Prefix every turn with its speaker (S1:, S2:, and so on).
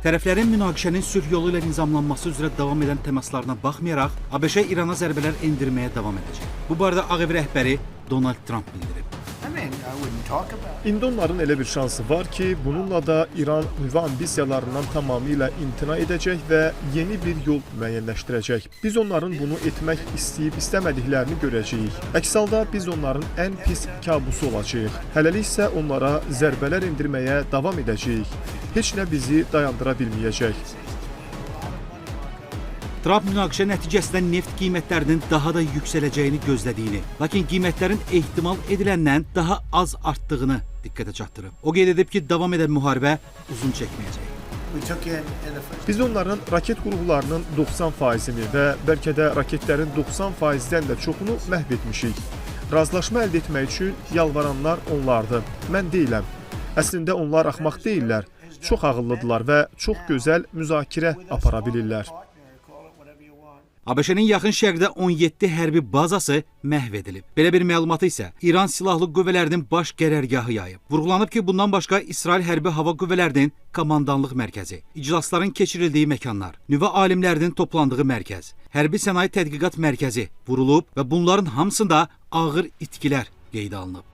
S1: Tərəflərin münaqişənin sülh yolu ilə nizamlanması üzrə davam edən təmaslarına baxmayaraq, ABŞ İrana zərbələr endirməyə davam edəcək. Bu barədə Ağ Ev rəhbəri Donald Tramp bildirib.
S2: I mean, I wouldn't talk about it.
S3: İndi onların elə bir şansı var ki, bununla da İran nüvə ambisiyalarından tamamilə imtina edəcək və yeni bir yol müəyyənləşdirəcək. Biz onların bunu etmək istəyib istəmədiklərini görəcəyik. Əks halda biz onların ən pis kabusu olacağıq. Hələlik isə onlara zərbələr endirməyə davam edəcəyik. Heç nə bizi dayandıra bilməyəcək.
S1: Tramp münaqişə nəticəsində neft qiymətlərinin daha da yüksələcəyini gözlədiyini, lakin qiymətlərin ehtimal ediləndən daha az artdığını diqqətə çatdırıb. O qeyd edib ki, davam edən müharibə uzun çəkməyəcək.
S2: We took in the first.
S3: Biz onların raket qurğularının 90%-ni və bəlkə də raketlərin 90%-dən də çoxunu məhv etmişik. Razılaşma əldə etmək üçün yalvaranlar onlardır. Mən deyiləm. Əslində onlar axmaq deyillər. Çox ağıllıdırlar və çox gözəl müzakirə apara bilirlər.
S2: Partner, call it whatever you want.
S1: ABŞ-nin Yaxın Şərqdə 17 hərbi bazası məhv edilib. Belə bir məlumatı isə İran Silahlı Qüvvələrinin baş qərargahı yayıb. Vurğulanıb ki, bundan başqa İsrail Hərbi Hava Qüvvələrinin komandanlıq mərkəzi, iclasların keçirildiyi məkanlar, nüvə alimlərinin toplandığı mərkəz, Hərbi Sənaye Tədqiqat Mərkəzi vurulub və bunların hamısında ağır itkilər qeydə alınıb.